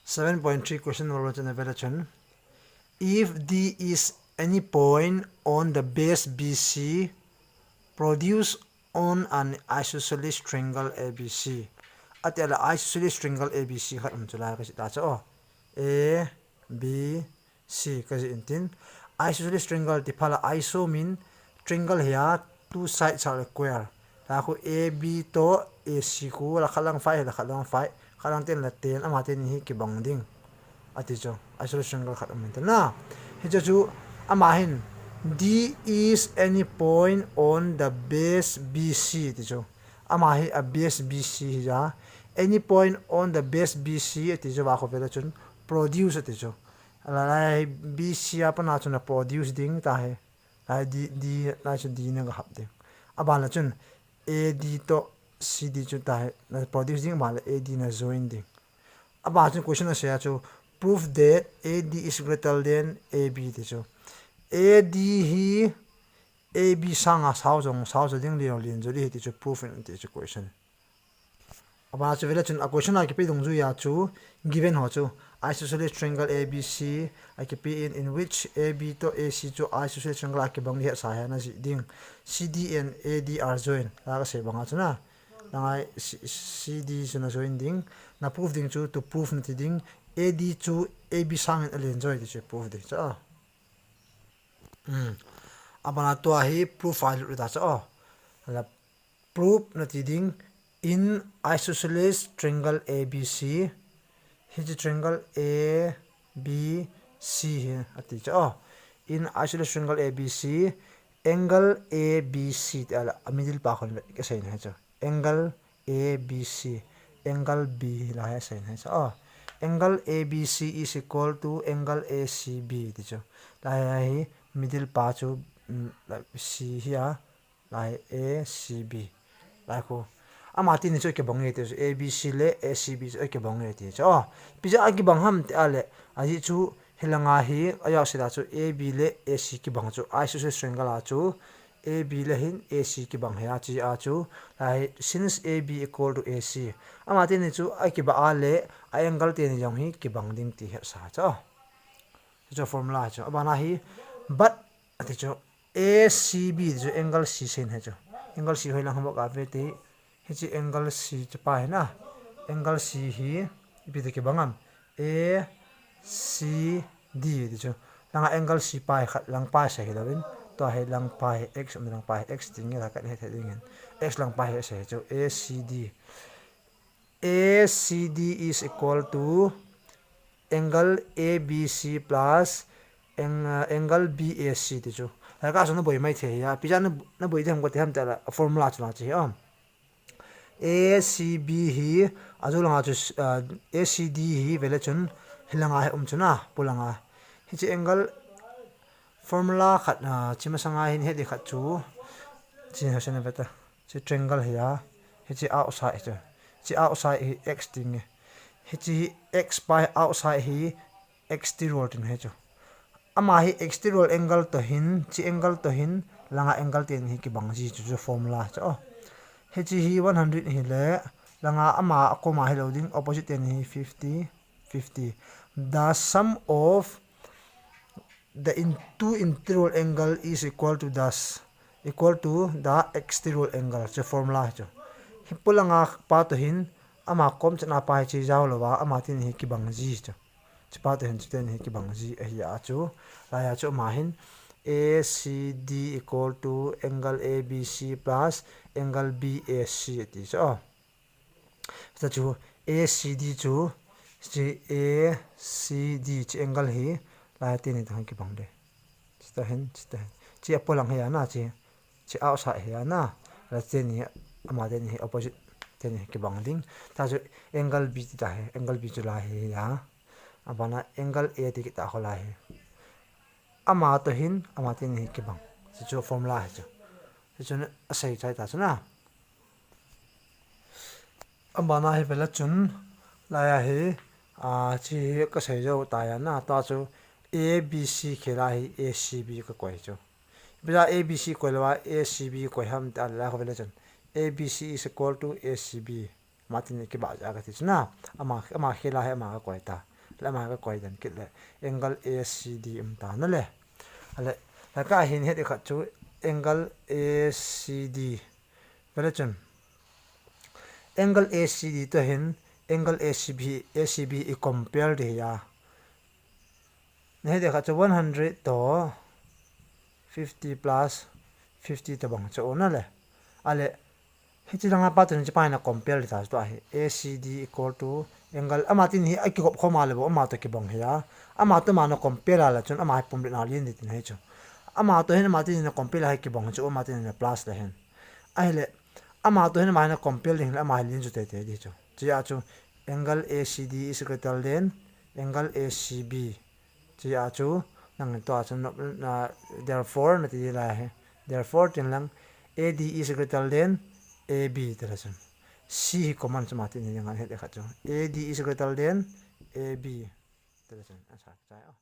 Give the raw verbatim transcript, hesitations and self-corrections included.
Seven point three question number one chun a vela chun. If D is any point on the base B C, produce on an isosceles triangle A B C. Ati ala isosceles triangle A B C khat um chu lai ka si ta chu. A, B, C ka si intin. Isosceles triangle ti phala iso min triangle hi a two sides are equal. Ta khu A B to A C khu la khat lang five la khat lang five. Khat lang ten la ten ama ten hi kibang ding. Ati chu. Isosceles triangle khat um intin na. Hi chu chu ama hin D is any point on the base B C ti chu. Ama hi a base B C hi a. Any point on the base B C ati chu va khu vela chun produce ati chu. Ala lai B C a pana chun a produce ding ta hi. Lai D, D, lai chu D na ga hap ding. Abana chun A D to C D chu ta hi. Na produce ding ma le A D na join ding. Abana chun question a se a chu prove that A D is greater than A B ti chu. A D hi A B sanga sao jong, sao jo ding lien lien jo li hi ti chu prove in ti chu question. Abana chu vela chun a question a kipe dungjuia chu given ho chu isosceles triangle A B C a kipe in, in which A B to A C chu isosceles triangle a kibang hi sa hi na ji ding. C D and A D are joined. La ka se banga chu na. Nangai C D chu na join ding. Na prove ding chu to prove na ti ding. A D chu A B sangin a lien jo ti chu prove ding chu a. Hmm. Abana tua hi prove a lut ta chu a. La prove na ti ding in isosceles triangle A B C. Hi chu triangle A B C hi ati chu a. In isosceles triangle A B C, angle A B C ti ala a middle pa khun ka sei na chu. Angle A B C, angle B la hi sei na chu a. Angle A B C is equal to angle A C B ti chu. La hi middle pa chu C hi a. Lai A C B. Lai khu. Ama teni chu kibang e ti chu A B C le A C B chu kibang e ti chu. Oh, pi ja a kibang ham ti a le. A ji chu hilanga hi a ya sila chu A B le A C kibang chu. Isosceles triangle a chu A B le hin A C kibang he a chi a chu. Lai since A B equal to A C. Ama teni chu a kiba a le a angle teni jong hi kibang ding ti he sa chu. Chu formula chu. Abana hi but ati chu A C B chu angle C sei na chu. Angle C hoi lang ham ka ve ti. Hi chu angle C chu pa hi na. Angle C hi ipi ti kibang am. A C D ti chu. Langa angle C pa hi khat lang pa sei hi lovin. Tua hi lang pa hi X um lang pa hi X ti nge la ka he the ding hin. X lang pa hi sei chu A C D. A C D is equal to angle A B C plus ang-, uh, angle B A C ti chu. Lai ka so na boi mai the ya. Pi ja na, na boi the ham ko ti ham ta la formula chu na chi hi a. A C B hi a chu langa chu, uh, A C D hi vela chun hilanga hi um chu na pu langa. Hi chu angle formula khat, uh, chi masanga hin he di khat chu. Chi ha sena veta. Chi triangle hi a, hi chi outside hi chu. Chi outside hi X ti nge. Hi chi X pa hi outside hi exterior ti nge hi chu. Ama hi exterior angle to hin, chi angle to hin, langa angle teni hi kibang ji chu chu formula chu. Oh. Hi chi hi one hundred hi le, langa ama a koma hi lo ding opposite teni hi fifty, fifty. The sum of the in-, two interior angle is equal to the s-, equal to the exterior angle. Chu formula hi chu. Hi pulanga pa to hin ama kom chana pa hi chi jao lo va ama teni hi kibang ji chu. Chi pa to hin chu teni hi kibang ji a hi a chu. Lai a chu ama hin A C D equal to angle A B C plus angle B A C ati chu. Oh. Chu chu A C D chu, chi A C D chi angle hi, lai teni to hin kibang de. Chi to hin, chi to hin. Chi a pulang hi a na chi, chi outside hi a na. La teni, ama teni hi opposite, teni hi kibang ding. Ta chu angle B ti ta hi, angle B chu lai hi a. Abana angle A ti kita ho lai hi. Ama to hin, ama teni hi kibang. Chu chu formula hi chu. Chu chu a sei chai ta chu na. Abana hi vela chun, lai a hi, a, chi hi ka sei jo ta ya na, ta chu A B C khela hi A C B ka koi chu. Bila A B C koi lo a, A C B koi ham ta la ho vela chun. A B C is equal to A C B. Ama teni kiba ja ka ti chu na. Ama, ama khela hi ama ka koi ta. Lama ka koi dan kit le. Angle A C D um ta na le. Ale, la ka hin het khat chu angle A C D. Vele chun. Angle A C D to hin, angle A C B, A C B i compare di ya. Na het khat chu one hundred to fifty plus fifty to bang chu na le. Ale, Hichi langa pa tun hichi pa hin a compare le ta chu ahi. A C D equal to angle. Ama tin hi a kigop khoma le bo, ama to kibang hi a. Ama to ama na compare la chun ama hi pum le na lin di tin hi chu. Ama to hin ama tin na compare la hi kibang chu ama tin na plus la hin. Ahile, ama to hin ama hin a compare ding le ama hi lin chu tete di chu. Chi a chu angle A C D is greater than angle A C B. Chi a chu, nang to a chu, no, na, therefore, na ti la he. Therefore, tin lang, A D is greater than A B, te la chun. C hi common chu ma ti ni ngan het khat chu. A D is greater than A B, te la chun. Asa, chai, oh.